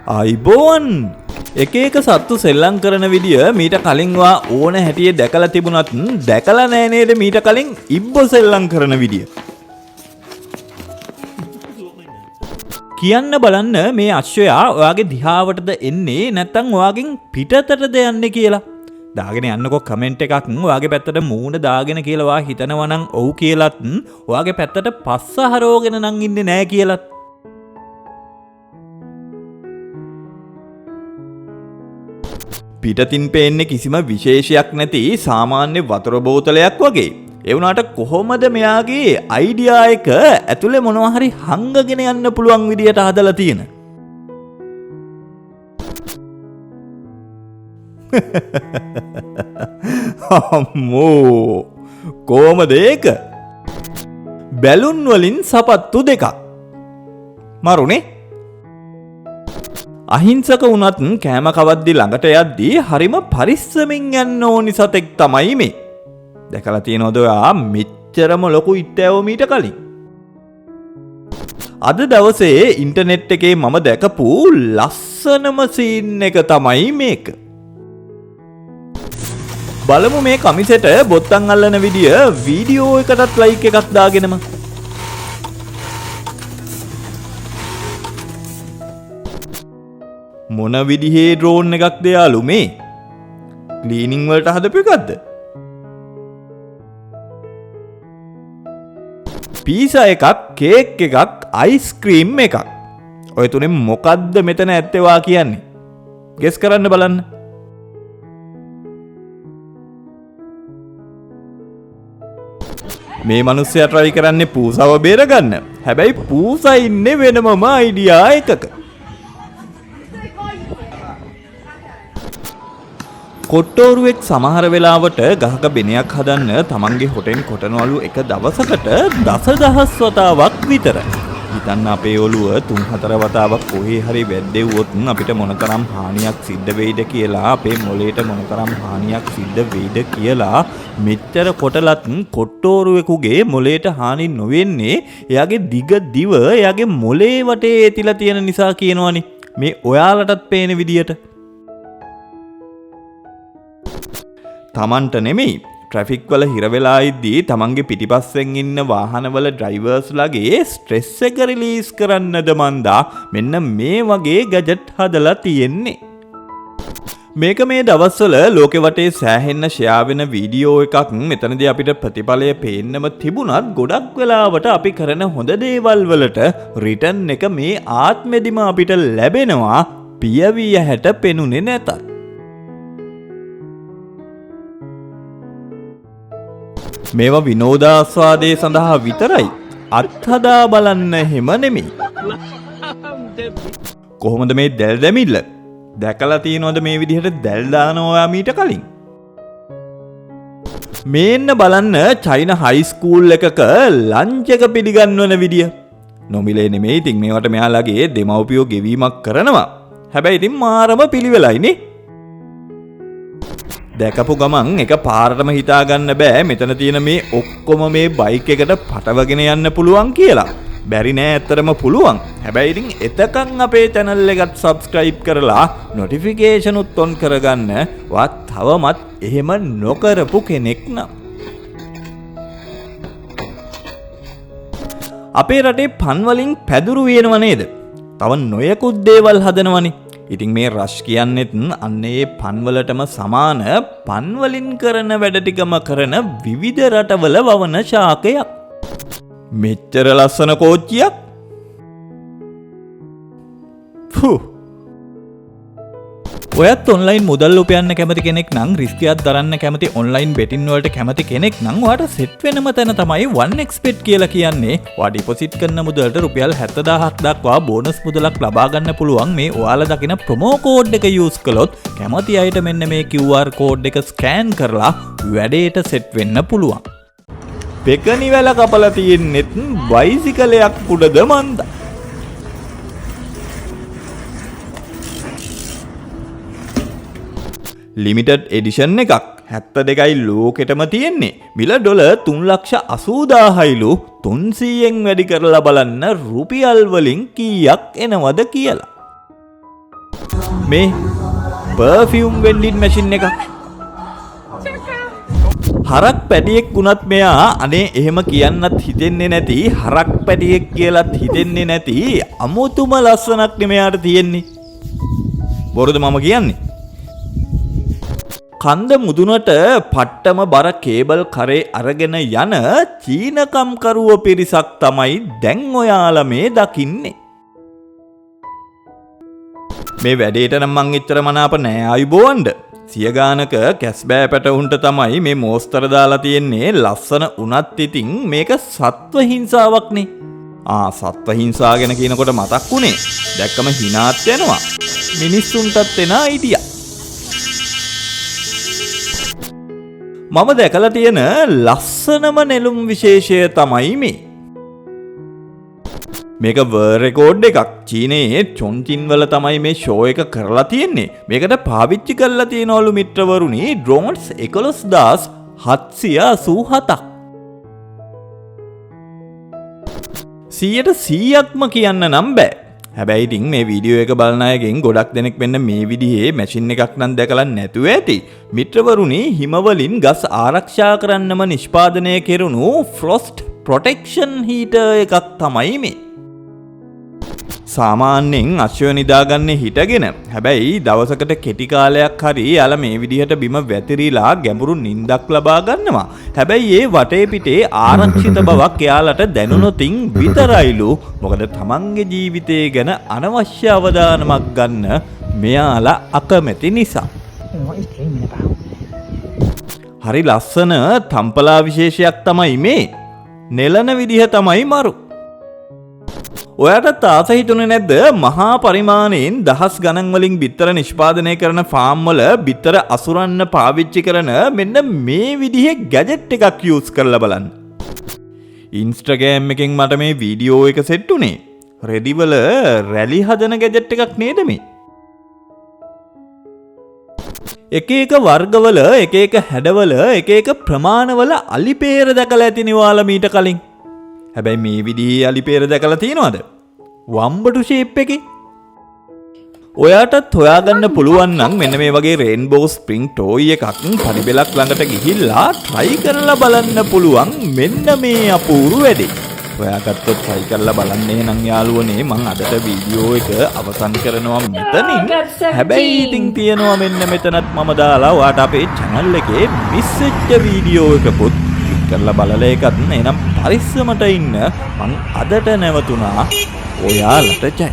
ආයිබෝවන්, එක එක සත්තු සෙල්ලම් කරන විදිය මීට කලින් වා ඕන හැටියේ දැකලා තිබුණත් දැකලා නෑ නේද මීට කලින් ඉබ්බෝ සෙල්ලම් කරන විදිය. කියන්න බලන්න මේ අශ්වයා ඔයාගේ දිහාවටද එන්නේ නැත්නම් ඔයාගෙන් පිටතටද යන්නේ කියලා. දාගෙන යන්නකෝ කමෙන්ට් එකක්. ඔයාගේ පැත්තට මූණ දාගෙන කියලා ඔයා හිතනවා නම් ඔව් කියලත්, ඔයාගේ පැත්තට පස්ස හරවගෙන නම් ඉන්නේ නෑ කියලත්. පිටතින් පේන්නේ කිසිම විශේෂයක් නැති සාමාන්‍ය වතුර බෝතලයක් වගේ. ඒ වුණාට කොහොමද මෙයාගේ අයිඩියා එක ඇතුලේ මොනවා හරි හංගගෙන යන්න පුළුවන් විදියට හදලා තියෙන? අම්මෝ, කොහමද ඒක? බැලුන් වලින් සපත්තු දෙකක්. මරුනේ. අහිංසක වුණත් කෑම කවද්දි ළඟට යද්දී හරිම පරිස්සමින් යන්න ඕනි සතෙක් තමයි මේ. දැකලා තියෙනවද ඔයා මෙච්චරම ලොකු ඉත්තෑව මීට කලින්? අද දවසේ ඉන්ටර්නෙට් එකේ මම දැකපු ලස්සනම සීන් එක තමයි මේක. බලමු මේ කමිසෙට බොත්තම් අල්ලන විදිය වීඩියෝ එකටත් ලයික් එකක් දාගෙනම. මොන විදිහේ ඩ්‍රෝන් එකක්ද යාළු මේ? ක්ලීනින් වලට හදපු එකක්ද? පීසා එකක්, කේක් එකක්, අයිස්ක්‍රීම් එකක්. ඔය තුනෙන් මොකද්ද මෙතන ඇත්තේ කියන්නේ? ගෙස් කරන්න බලන්න. මේ මිනිස්සයා ට්‍රයි කරන්නේ පූසාව බේරගන්න. හැබැයි පූසා ඉන්නේ වෙනමම අයිඩියා එකක. කොට්ටෝරුවෙක් සමහර වෙලාවට ගහක බෙනයක් හදන්න තමන්ගේ හොටෙන් කොටනවලු එක දවසකට දසදහස් වතාවක් විතර. හිතන්න අපේ ඔළුව 3-4 වතාවක් කොහේ හරි වැද්දෙව්වොත් අපිට මොනතරම් හානියක් සිද්ධ වෙයිද කියලා, අපේ මොලේට මොනතරම් හානියක් සිද්ධ වෙයිද කියලා. මෙච්චර කොටලත් කොට්ටෝරුවෙකුගේ මොලේට හානි නොවෙන්නේ එයාගේ දිග දිව එයාගේ මොලේ වටේ ඇතිලා තියෙන නිසා කියනවනේ. මේ ඔයාලටත් පේන විදියට. තමන්ට නෙමෙයි, ට්‍රැෆික් වල හිර වෙලා ඉද්දී තමන්ගේ පිටිපස්සෙන් ඉන්න වාහනවල ඩ්‍රයිවර්ස්ලාගේ ස්ට්‍රෙස් එක රිලීස් කරන්නද මන්දා මෙන්න මේ වගේ ගැජට් හදලා තියෙන්නේ. මේක මේ දවස්වල ලෝකෙ වටේ සෑහෙන්න ෂෙයා වෙන වීඩියෝ එකක්. මෙතනදී අපිට ප්‍රතිඵලය පේන්නම තිබුණත් ගොඩක් වෙලාවට අපි කරන හොඳ දේවල් වලට රිටර්න් එක මේ ආත්මෙදිම අපිට ලැබෙනවා, පියවි ඇහැට පෙනුනේ නැතත්. මේවා විනෝදාස්වාදය සඳහා විතරයි, අත්හදා බලන්න එහෙම නෙමෙයි. කොහොමද මේ දැල් දැමිල්ල? දැකලා තියෙනවද මේ විදිහට දැල් දාන ඔයා මීට කලින්? මේන්න බලන්න චයින හයි ස්කූල් එකක ලන්ච් එක පිළිගන්වන විදිය. නොමිලේ නෙමෙයි ඉතින් මේවට මෙයාලගේ දෙමව්පියෝ ගෙවීමක් කරනවා. හැබැයි ඉතින් මාරම පිළිවෙලයිනේ. දැකපු ගමන් එක පාරටම හිතාගන්න බෑ මෙතන තියෙන මේ ඔක්කොම මේ බයික් එකට පටවගෙන යන්න පුළුවන් කියලා. බැරි නෑ, ඇත්තටම පුළුවන්. හැබැයි ඉතින් එතකන් අපේ channel එකත් subscribe කරලා notification උත් on කරගන්න. ඔයා තවමත් එහෙම නොකරපු කෙනෙක් නම්. අපේ රටේ පන් වලින් පැදුරු වියනව නේද? තව නොයෙකුත් දේවල් හදනවනේ. ඉතින් මේ රෂ් කියන්නෙත් අන්න ඒ පන්වලටම සමාන පන්වලින් කරන වැඩ ටිකම කරන විවිධ රටවල වවන ශාකයක්. මෙච්චර ලස්සන කෝච්චියක්. ෆු. ඔයත් ඔන්ලයින් මුදල් උපයන්න කැමති කෙනෙක් නම්, රිස්ක් එකක් දරන්න කැමති, ඔන්ලයින් බෙටින් වලට කැමති කෙනෙක් නම් ඔයාට සෙට් වෙනම තැන තමයි 1xBet කියලා කියන්නේ. ඔයා ඩිපොසිට් කරන මුදලට රුපියල් 70000ක් දක්වා බෝනස් මුදලක් ලබා ගන්න පුළුවන් මේ ඔයාලා දකින ප්‍රොමෝ කෝඩ් එක යූස් කළොත්. කැමති අයට මෙන්න මේ QR code එක ස්කෑන් කරලා වැඩේට සෙට් වෙන්න පුළුවන්. පෙකණි වැල කපලා තියෙන්නෙත් බයිසිකලයක් උඩද මන්ද? ලිමිටඩ් එඩිෂන් එකක්. 72යි ලෝකෙටම තියෙන්නේ. මිල ඩොලර් 3,80,000යිලු. 300න් වැඩි කරලා බලන්න රුපියල් වලින් කීයක් එනවද කියලා. මේ පර්ෆියුම් වෙන්ඩින් මැෂින් එකක්. හරක් පැටියෙක් වුණත් මෙයා, අනේ එහෙම කියන්නත් හිතෙන්නේ නැති, හරක් පැටියෙක් කියලත් හිතෙන්නේ නැති අමුතුම ලස්සනක් නේ මෙයාට තියෙන්නේ. බොරුද මම කියන්නේ? කන්ද මුදුනට පට්ටම බර කේබල් කරේ අරගෙන යන චීනකම්කරුව පිරිසක් තමයි දැන් ඔයාලා මේ දකින්නේ. මේ වැඩේට නම් මං එච්චර මනාප නෑ ආයුබෝවන්ඩ. සිය ගානක කැස්බෑ පැටවුන්ට තමයි මේ මෝස්තර දාලා තියෙන්නේ. ලස්සන වුණත් ඉතින් මේක සත්ව හිංසාවක් නේ. ආ, සත්ව හිංසා ගැන කියනකොට මතක් වුණේ. දැක්කම හිනාත් යනවා. මිනිස්සුන්ටත් එන අයිඩියා. මම දැකලා තියෙන ලස්සනම නෙළුම් විශේෂය තමයි මේ. මේක වර්ල්ඩ් රෙකෝඩ් එකක්. චීනයේ චොන්චින් වල තමයි මේ ෂෝ එක කරලා තියෙන්නේ. මේකට පාවිච්චි කරලා තියෙනවලු මිත්‍රවරුනි ඩ්‍රෝන්ස් 11,787ක්. 100%ක්ම කියන්න නම් බෑ. හැබැයි ඉතින් මේ වීඩියෝ එක බලන අයගෙන් ගොඩක් දෙනෙක් මෙන්න මේ විදිහේ මැෂින් එකක් නම් දැකලා නැතුව ඇති. මිත්‍රවරුනි, හිමවලින් ගස් ආරක්ෂා කරන්නම නිෂ්පාදනය කෙරුණු ෆ්‍රොස්ට් ප්‍රොටෙක්ෂන් හීටර් එකක් තමයි මේ. සාමාන්‍යයෙන් අශ්වය නිදාගන්නේ හිටගෙන. හැබැයි දවසකට කෙටි කාලයක් හරි යාලා මේ විදිහට බිම වැතිරිලා ගැඹුරු නිින්දක් ලබා ගන්නවා. හැබැයි ඒ වටේ පිටේ ආරක්ෂිත බවක් එයාලට දැනුනොතින් විතරයිලු. මොකද තමන්ගේ ජීවිතය ගැන අනවශ්‍ය අවධානමක් ගන්න මෙයාලා අකමැති නිසා. What he's dreaming about. හරි ලස්සන තම්පලා විශේෂයක් තමයි මේ. නෙලන විදිහ තමයි මරු. ඔයාටත් ආස හිතුනේ නැද්ද මහා පරිමාණයෙන් දහස් ගණන් වලින් බිත්තර නිෂ්පාදනය කරන ෆාම් වල බිත්තර අසුරන්න පාවිච්චි කරන මෙන්න මේ විදිහේ ගැජට් එකක් යූස් කරලා බලන්න. ඉන්ස්ටාග්‍රෑම් එකෙන් මට මේ වීඩියෝ එක සෙට් උනේ. රෙදිවල රැලි හදන ගැජට් එකක් නේද මේ? එක එක වර්ගවල, එක එක හැඩවල, එක එක ප්‍රමාණවල අලිපේර දැකලා ඇතිනේ ඔයාලා මීට කලින්. හැබැයි මේ විදිහේ අලිපේර දැකලා තියෙනවද? වම්බටු ෂේප් එකේ. ඔයාටත් හොයාගන්න පුළුවන් නම් මෙන්න මේ වගේ රේන්බෝ ස්ප්‍රින්ග් ටෝයි එකක් පඩිපෙලක් ළඟට ගිහිල්ලා try කරලා බලන්න පුළුවන් මෙන්න මේ අපූර්ව වැඩේ. හොයාගත්තොත් try කරලා බලන්න එහෙනම් යාළුවනේ. මං අදට වීඩියෝ එක අවසන් කරනවා මෙතනින්. හැබැයි ඉතින් තියෙනවා මෙන්න මෙතනත් මම දාලා ඔයාට අපේ channel එකේ මිස් වෙච්ච වීඩියෝ එකකුත් ක්ලික් කරලා බලලා ඒකත්. එහෙනම් පරිස්සමට ඉන්න. මං අදට නැවතුණා. ඔයාලට ජය.